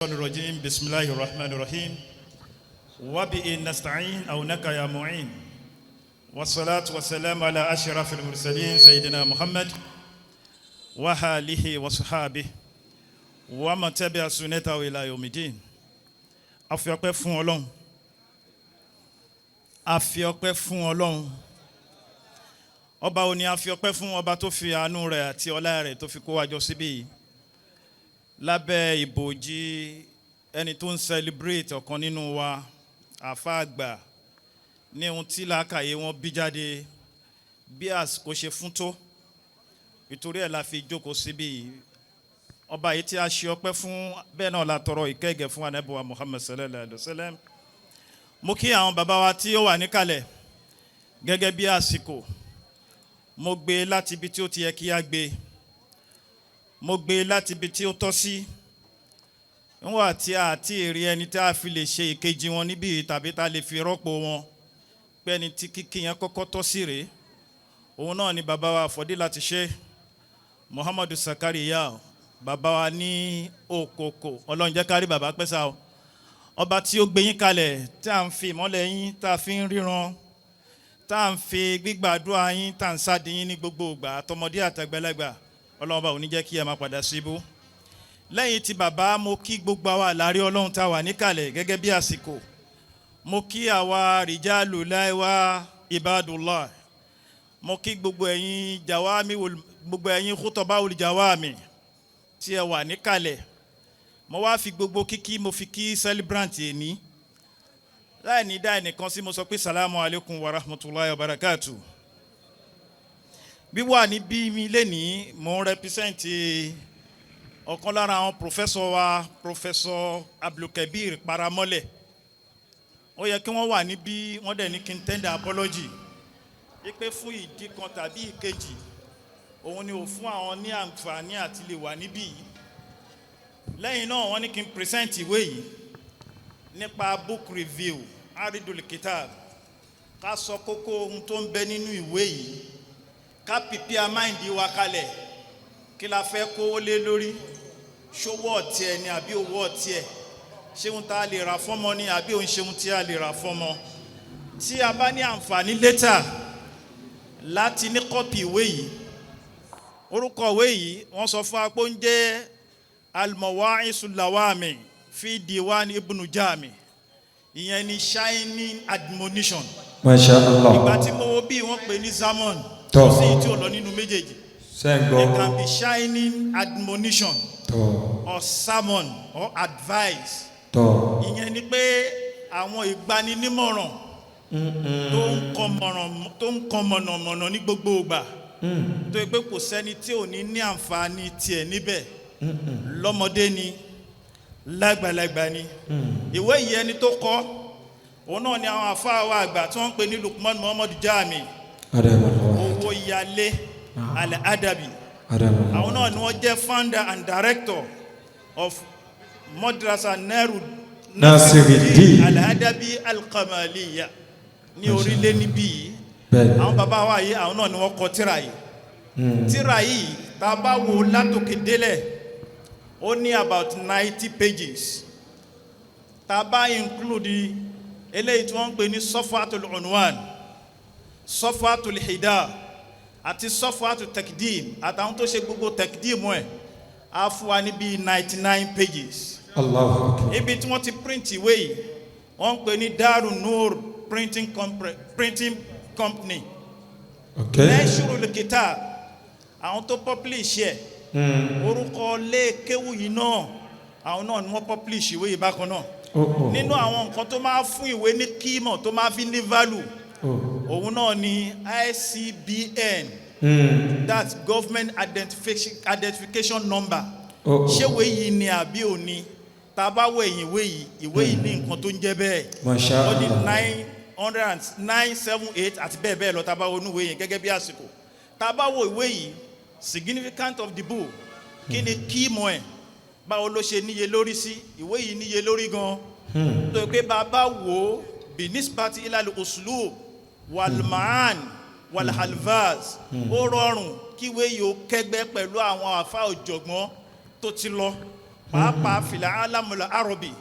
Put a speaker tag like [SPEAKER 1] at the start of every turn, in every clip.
[SPEAKER 1] الرجيم. بسم الله الرحمن الرحيم وبه نستعين أونك يا معين، والصلاة والسلام على أشرف المرسلين سيدنا محمد وآله وصحابه ومن تبع سنته إلى يوم الدين. A fi ọpẹ́ fún Ọlọ́run, a fi ọpẹ́ fún Ọlọ́run ọba òní, a fi ọpẹ́ fún ọba tó fi àánú rẹ̀ àti ọlá rẹ̀ tó fi kó wa jọ síbí yìí lábẹ́ ìbòjì ẹni tó ń celebrate ọ̀kan nínú wa, àfa àgbà ní ohun tí làákàyè wọn bí jáde bí àsìkò ṣe fún tó, ìtorí ẹ̀ la fi jókòó síbí yìí. Ọba yìí tí a ṣe ọpẹ́ fún, bẹ́ẹ̀ náà la tọrọ ìkẹ́gẹ́ fún Ànábì wa Muhammad sallallahu alayhi wa sallam. Mo kí àwọn bàbá wa tí ó wà níkàlẹ̀. Gẹ́gẹ́ bí àsìkò, mo gbé láti ibi tí ó ti yẹ kí á gbé, mo gbé láti ibi tí ó tọ́ sí níwọ̀n tí a ti rí ẹni tí a fi lè ṣe ìkejì wọn níbí tàbí tá a lè fi rọ́pò wọn, pé ẹni tí kíkí yẹn kọ́kọ́ tọ́ sí rèé, òun náà ni bàbá wa Fọdílátù Sheikh Muhammadu Sakariya, bàbá wa ní Òkòkò. Ọlọ́run jẹ́ ká rí bàbá pẹ́ sá o. Ọba tí ó gbé yín kalẹ̀, tí à ń fi ìmọ́lẹ̀ yín tá a fi ń ríran, tá à ń fi gbígbàdúrà yín, tá à ń sáde yín ní gbogbo ìgbà, àtọmọdé àtàgbàlagbà, Ọlọ́run bá ò ní jẹ́ kí ẹ máa padà síbú. Lẹ́yìn tí bàbá, mo kí gbogbo àwa àlárí Ọlọ́run tá a wà níkàlẹ̀. Gẹ́gẹ́ bí àsìkò, mo kí àwa rìjálù láìwá ibadullah, mo kí gbogbo ẹ̀yin jawami, gbogbo ẹ̀yin khutaba jawami tí ẹ wà níkàlẹ̀. Mo wá fi gbogbo kíkí mo fi kí celebrant yẹn láì ní dá ẹnìkan sí. Mo sọ pé salamu alaykum wa rahmatulahi wa barakatu. Wíwà níbí mi lénìí, mo ń represent ọ̀kan lára àwọn professor wa, Professor Abdulkabir Paramọ́lẹ̀. Ó yẹ kí wọ́n wà níbí, wọ́n dẹ̀ ní kí n tender apology wípé fún ìdí kan tàbí ìkejì, òun ni ò fún àwọn ní àǹfààní àti lè wà níbí yìí. Lẹ́yìn náà, wọ́n ní kí n present ìwé yìí nípa book review, Aridul Kitab, ká sọ kókó ohun tó ń bẹ nínú ìwé yìí, ká prepare mind wa kalẹ̀. Kí la fẹ́ kówó lé lórí? Ṣówó ọ̀tí ẹ ni àbí owó ọ̀tí ẹ? Ṣé ohun tá a lè rà fọ́mọ ni àbí òun ṣe ohun tí a lè rà fọ́mọ? Tí a bá ní àǹfààní later láti ní copy ìwé yìí, orúkọ ìwé yìí, wọ́n sọ fún wa pé ó ń jẹ́ Al-Mawa'is Lawami fi Diwan Ibnu Jami, ìyẹn ni shining admonition.
[SPEAKER 2] Masha Allah.
[SPEAKER 1] Ìgbà tí mo wo bí wọ́n pè ní sermon,
[SPEAKER 2] Tọ́.
[SPEAKER 1] kò sí èyí tí ò lọ nínú méjèèjì.
[SPEAKER 2] Sẹ́ńgbọ́.
[SPEAKER 1] It can be shining admonition
[SPEAKER 2] Tọ́.
[SPEAKER 1] or sermon or advice.
[SPEAKER 2] Tọ́.
[SPEAKER 1] Ìyẹn ni pé àwọn ìgbaninímọ̀ràn tó ń kọ mọ̀nàmọ̀nà ní gbogbo ìgbà, tó yẹ pé kò sẹ́ni tí ò ní ní àǹfààní tiẹ̀ níbẹ̀, lọ́mọdé ni, lágbàlagbà ni. Ìwé yìí, ẹni tó kọ òun náà ni àwọn àfáà wa àgbà tí wọ́n ń pè ní Lukman Muhammad Jami
[SPEAKER 2] Adamallah.
[SPEAKER 1] Owó Yalé Al-Adabi.
[SPEAKER 2] Adamallah.
[SPEAKER 1] Àwọn náà ni wọ́n jẹ́ founder and director of Madrasa Neru
[SPEAKER 2] Nasiruddin.
[SPEAKER 1] Al-Adabi Al-Kamaliya ní orílẹ̀ níbí yìí.
[SPEAKER 2] Bẹ́ẹ̀ni.
[SPEAKER 1] Àwọn bàbá wa yìí, àwọn náà ni wọ́n kọ tíra yìí. Tíra yìí, tá a bá wo látòkè délẹ̀, ó ní about 90 pages. Tá a bá include eléyìí tí wọ́n ń pè ní Sọfàtul Unwan, Sọfàtul Hida àti Sọfàtul Tekdim àtàwọn tó ṣe gbogbo tekdim ẹ̀, á fún wa ní bíi 99 pages.
[SPEAKER 2] Allahu Akbar.
[SPEAKER 1] Ibi tí wọ́n ti print ìwé yìí, wọ́n ń pè ní Daru Nur Printing Company. Nashirul Kitab, àwọn tó publish ẹ̀, orúkọ léèkéwù yìí náà, àwọn náà ni wọ́n publish ìwé yìí bákan náà.
[SPEAKER 2] Oh.
[SPEAKER 1] Nínú àwọn nǹkan tó máa fún ìwé ní kímọ̀, tó máa fi ní value, òun náà ni ISBN, that's government identification number.
[SPEAKER 2] Oh.
[SPEAKER 1] Ṣé ìwé yìí ni àbí òní? Tá a bá wọ ẹ̀yìn ìwé yìí, ìwé yìí ní nǹkan tó ń jẹ́ bẹ́ẹ̀.
[SPEAKER 2] Masha
[SPEAKER 1] Ó ní
[SPEAKER 2] Allah.
[SPEAKER 1] 909 78 àti bẹ́ẹ̀ bẹ́ẹ̀ lọ. Tá a bá wo inú ìwé yẹn, gẹ́gẹ́ bí àsìkò, tá a bá wo ìwé yìí, significant of the book, kí ni kímọ̀ ẹ̀? Báwo ló ṣe níye lórí sí? Ìwé yìí níye lórí gan, tó yẹ pé bàbá wò ó binisbati ilal uslub walmaan walhalvaz, ó rọrùn kí ìwé yìí ó kẹ́gbẹ́ pẹ̀lú àwọn àfa ọ̀jọ̀gbọ́n tó ti lọ. Pàápàá في العالم العربي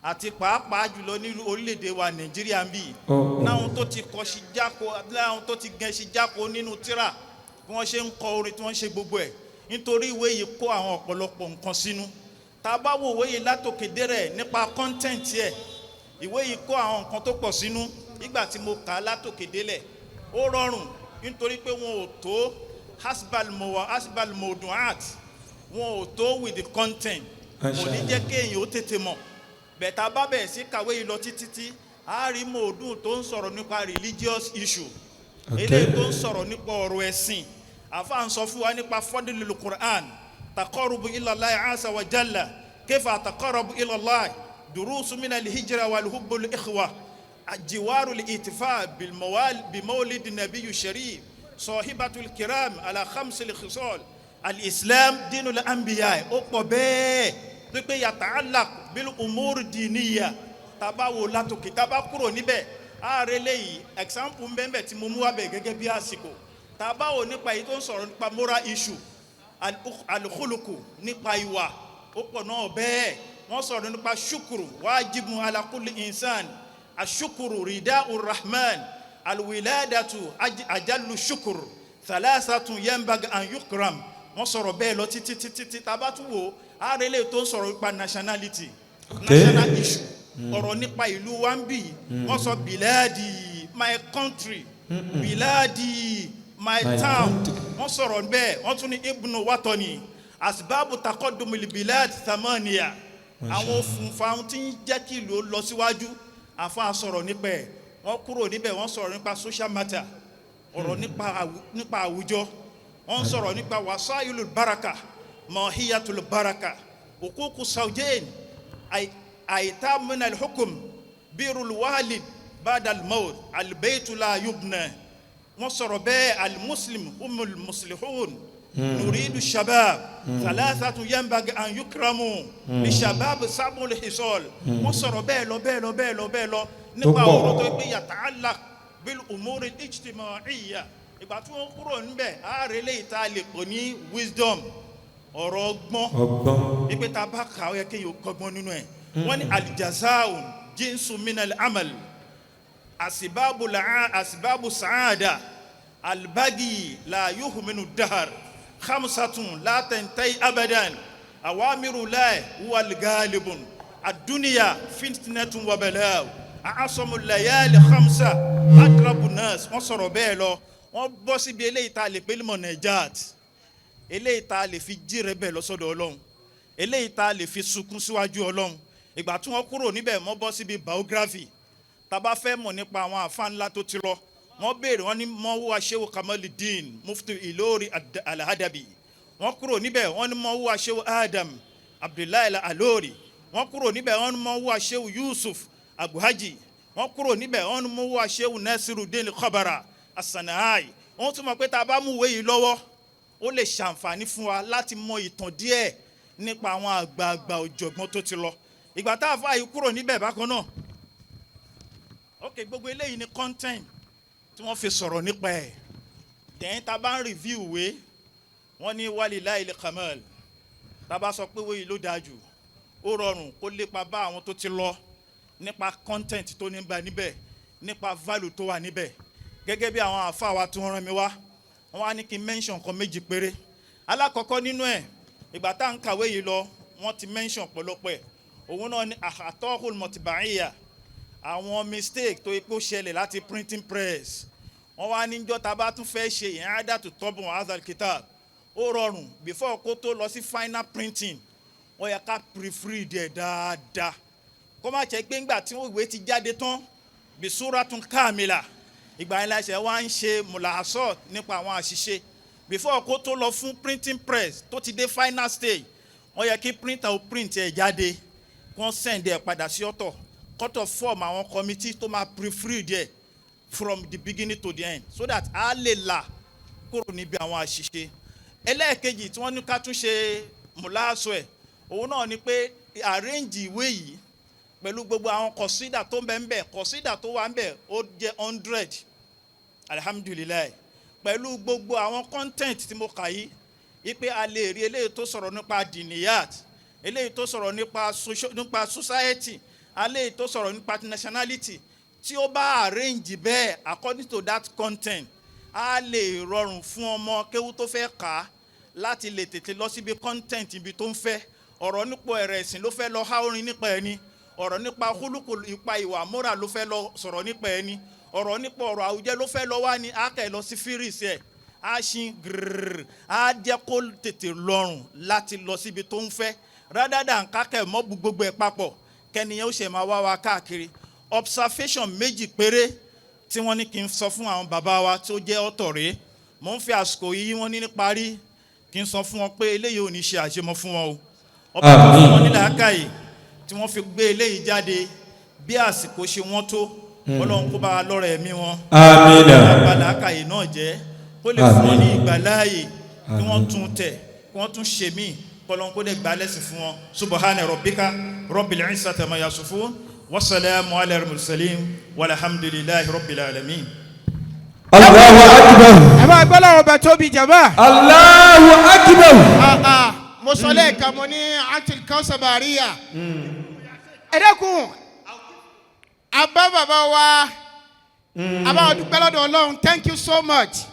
[SPEAKER 1] àti pàápàá jùlọ nílùú orílẹ̀-èdè wa Nàìjíríà níbí.
[SPEAKER 2] Oh.
[SPEAKER 1] Náwọn tó ti kọ sí jáko, láwọn tó ti gẹ̀ sí jáko nínú tíra, bí wọ́n ṣe ń kọ orin, tí wọ́n ń ṣe gbogbo ẹ̀, nítorí ìwé yìí kó àwọn ọ̀pọ̀lọpọ̀ nǹkan sínú. Tá a bá wo ìwé yìí látòkè dérẹ̀ nípa content ẹ̀, ìwé yìí kó àwọn nǹkan tó pọ̀ sínú. Nígbà tí mo kà á látòkè délẹ̀, ó rọrùn nítorí pé wọn ò tó حسب المو حسب الموضوعات, wọn ò tó with the content, kò ní jẹ́ kéèyàn ó tètè mọ̀ bẹ̀tà. Bá bẹ̀rẹ̀ sí kàwé yìí lọ títí tí a rí mòódùn tó ń sọ̀rọ̀ nípa religious issue, eléyìí tó ń sọ̀rọ̀ nípa ọ̀rọ̀ ẹ̀sìn. Àfa ń sọ fún wa nípa فضل القرآن, تقرب إلى الله عز وجل, كيف تقرب إلى الله, دروس من الهجرة والحب الإخوة, جوار الاحتفاء بمولد النبي الشريف, صحابة الكرام على خمس الخصال, الإسلام دين الأنبياء. Ó pọ̀ bẹ́ẹ̀ tó pé يتعلق بالأمور الدينية. Tábà wò látòkè, tábà kúrò níbẹ̀, ààrẹ léyìí example mbẹ́mbẹ́ tí mo mú wá bẹ̀ gẹ́gẹ́ bí àsìkò. Tábà wò nípa èyí tó ń sọ̀rọ̀ nípa moral issue, الخلق, nípa ìwà, ó pọ̀ náà bẹ́ẹ̀. Wọ́n sọ̀rọ̀ nípa شكر واجب على كل إنسان, الشكر رضاء الرحمن, الولادة أجل شكر, ثلاثة ينبغي أن يكرم. Wọ́n sọ̀rọ̀ bẹ́ẹ̀ lọ títí títí tí tá a bá tún wò, ààrẹ lè tó ń sọ̀rọ̀ nípa nationality, national issue, ọ̀rọ̀ nípa ìlú wa níbí. Wọ́n sọ بلادي, my country, بلادي, my
[SPEAKER 2] My
[SPEAKER 1] town.
[SPEAKER 2] country.
[SPEAKER 1] Wọ́n sọ̀rọ̀ bẹ́ẹ̀. Wọ́n tún ní ابن وطني, أسباب تقدم البلاد ثمانية, àwọn òfùnfà ohun tí ń jẹ́ kí ìlú ó lọ síwájú. Àfa sọ̀rọ̀ nípa ẹ̀. Wọ́n kúrò níbẹ̀, wọ́n sọ̀rọ̀ nípa social matter, ọ̀rọ̀ nípa àwùjọ. Wọ́n sọ̀rọ̀ nípa وسائل البركة, ماهية البركة, حقوق الزوجين, أيتام من الحكم, بر الوالد بعد الموت, البيت لا يبنى. Wọ́n sọ̀rọ̀ bẹ́ẹ̀. المسلم هم المصلحون, نريد الشباب, ثلاثة ينبغي أن يكرموا, للشباب سبع الخصال. Wọ́n sọ̀rọ̀ bẹ́ẹ̀ lọ, bẹ́ẹ̀ lọ, bẹ́ẹ̀ lọ, bẹ́ẹ̀ lọ nípa
[SPEAKER 2] pọ̀.
[SPEAKER 1] ọ̀rọ̀ tó gbé يتعلق بالأمور الاجتماعية. Ìgbà tí wọ́n kúrò níbẹ̀, ààrẹ lè ta lè pè ní wisdom, ọ̀rọ̀ ọgbọ́n.
[SPEAKER 2] Ọgbọ́n.
[SPEAKER 1] Ipe tá a bá kà ó yẹ kéèyàn kọ́gbọ́n nínú ẹ̀. Wọ́n ní الجزاء جنس من العمل, أسباب السعادة, البغي لا يهمن الدهر, خمسة لا تنتهي أبدا, أوامر الله هو الغالب, الدنيا فتنة وبلاء, أعظم الليالي خمسة, أقرب الناس. Wọ́n sọ̀rọ̀ bẹ́ẹ̀ lọ. Wọ́n bọ́ síbi eléyìí tá a lè pè ní مناجاة, eléyìí tá a lè fi jíire bẹ́ẹ̀ lọ́sọ̀dọ̀ Ọlọ́run, eléyìí tá a lè fi sunkún síwájú Ọlọ́run. Ìgbà tí wọ́n kúrò níbẹ̀, wọ́n bọ́ síbi biography. Tá a bá fẹ́ mọ̀ nípa àwọn àfa ńlá tó ti lọ, wọ́n béèrè, wọ́n ní من هو Shehu Kamaludin, Mufti Ìlọrin Alhadabi. Wọ́n kúrò níbẹ̀, wọ́n ní من هو Shehu Adam Abdullahi Alori. Wọ́n kúrò níbẹ̀, wọ́n ní من هو Shehu Yusuf Abuhaji. Wọ́n kúrò níbẹ̀, wọ́n ní من هو Shehu Nasiruddin Kọ́bara Asanahai. Wọ́n tún mọ̀ pé tá a bá mú ìwé yìí lọ́wọ́, ó lè ṣàǹfààní fún wa láti mọ ìtàn díẹ̀ nípa àwọn àgbààgbà ọ̀jọ̀gbọ́n tó ti lọ. Ìgbà tá a fà yìí kúrò níbẹ̀ bákan náà, Ok, gbogbo eléyìí ni content tí wọ́n fi sọ̀rọ̀ nípa ẹ̀. Then tá a bá ń review ìwé, wọ́n ní ولله الكمال. Tá a bá sọ pé ìwé yìí ló dáa jù, ó rọrùn kó lépa bá àwọn tó ti lọ nípa content tó níbẹ̀ níbẹ̀, nípa value tó wà níbẹ̀. Gẹ́gẹ́ bí àwọn àáfàá wa tó ń rán mi wá, wọ́n á ní kí n mention nǹkan méjì péré. Alákọ̀ọ́kọ́ nínú ẹ̀, ìgbà tá à ń kàwé yìí lọ, wọ́n ti mention ọ̀pọ̀lọpọ̀ ẹ̀. Òun náà ní أخطاء المطبعية, àwọn mistake tó ipò ṣẹlẹ̀ láti printing press. Wọ́n wá níjọ́ tá a bá tún fẹ́ ṣe إعادة طبع هذا الكتاب, ó rọrùn, before kó tó lọ sí final printing, wọ́n yẹ ká proofread ẹ̀ dáadáa, kó má ṣe pé ńgbà tí ìwé ti jáde tán بصورة كاملة, ìgbà yẹn láṣẹ wá ń ṣe ملاحظات nípa àwọn àṣìṣe. Before kó tó lọ fún printing press, tó ti dé final stage, wọ́n yẹ kí printer ó print ẹ̀ jáde, kó send ẹ̀ padà sí ọ̀tọ̀ kọ́tọ̀, form àwọn committee tó máa proofread ẹ̀ from the beginning to the end, so that a lè là kúrò níbi àwọn àṣìṣe. Ẹlẹ́ẹ̀kejì tí wọ́n ní ká tún ṣe ملاحظة ẹ̀, òun náà ni pé arrange ìwé yìí pẹ̀lú gbogbo àwọn قصيدة tó ń bẹ ń bẹ. قصيدة tó wà ń bẹ, ó jẹ́ 100. Alhamdulillahi, pẹ̀lú gbogbo àwọn content tí mo kà yìí, wípé a lè rí eléyìí tó sọ̀rọ̀ nípa دينيات. Eléyìí tó sọ̀rọ̀ nípa society, eléyìí tó sọ̀rọ̀ nípa nationality, tí ó bá arrange bẹ́ẹ̀ according to that content, á lè rọrùn fún ọmọ kéwú tó fẹ́ kà á láti lè tètè lọ síbi content ibi tó ń fẹ́. Ọ̀rọ̀ nípa ẹ̀rẹ̀ ẹ̀sìn ló fẹ́ lọ há orin nípa ẹni, ọ̀rọ̀ nípa húlùkù, ipa ìwà moral ló fẹ́ lọ sọ̀rọ̀ nípa ẹni, ọ̀rọ̀ nípa ọ̀rọ̀ àwùjẹ ló fẹ́ lọ wá ní akẹ́ lọ sí fírìsì ẹ̀, á ṣí gírírì, á jẹ́ kó tètè lọ́rùn láti lọ síbi tó ń fẹ́, rather than kákẹ́ mọ́ bu gbogbo ẹ̀ papọ̀, kẹ́niyẹn ó ṣe máa wá wa káàkiri. Observation méjì péré tí wọ́n ní kí n sọ fún àwọn bàbá wa tó jẹ́ ọ̀tọ̀ rèé. Mò ń fi àsìkò yìí, wọ́n ní ní parí, kí n sọ fún wọn pé eléyìí ò ní ṣe àṣemọ fún wọn o. Ọba tó fún wọn nílẹ̀ ákàyè tí wọ́n fi gbé eléyìí jáde, bí àsìkò ṣe wọ́n tó, Ọlọ́run kó bá wa lọ́rọ̀ ẹ̀mí wọn.
[SPEAKER 2] Amina.
[SPEAKER 1] Abala ákàyè náà jẹ́ kó lè fún wọn ní ìgbàláàyè kí wọ́n tún tẹ̀, kí wọ́n tún ṣe míì, kọlọ́n kó dẹ̀ gbà lẹ́sìn fún wọn. Subhana rabbika rabbil izzati amma yasifun, wasalaamu ala mursalin, walhamdulillahi rabbil alamin.
[SPEAKER 2] Allahu akbar.
[SPEAKER 3] Ẹ máa gbọ́ láwọn ọba tóbi jàmbá.
[SPEAKER 2] Allahu akbar.
[SPEAKER 4] Ah, ah, mo sọ lẹ́ẹ̀kan, mo ní atil kausabariya. Ẹ dẹ́kun, abá bàbá wa, abá wa dúpẹ́ lọ́dọ̀ Ọlọ́run. Thank you so much.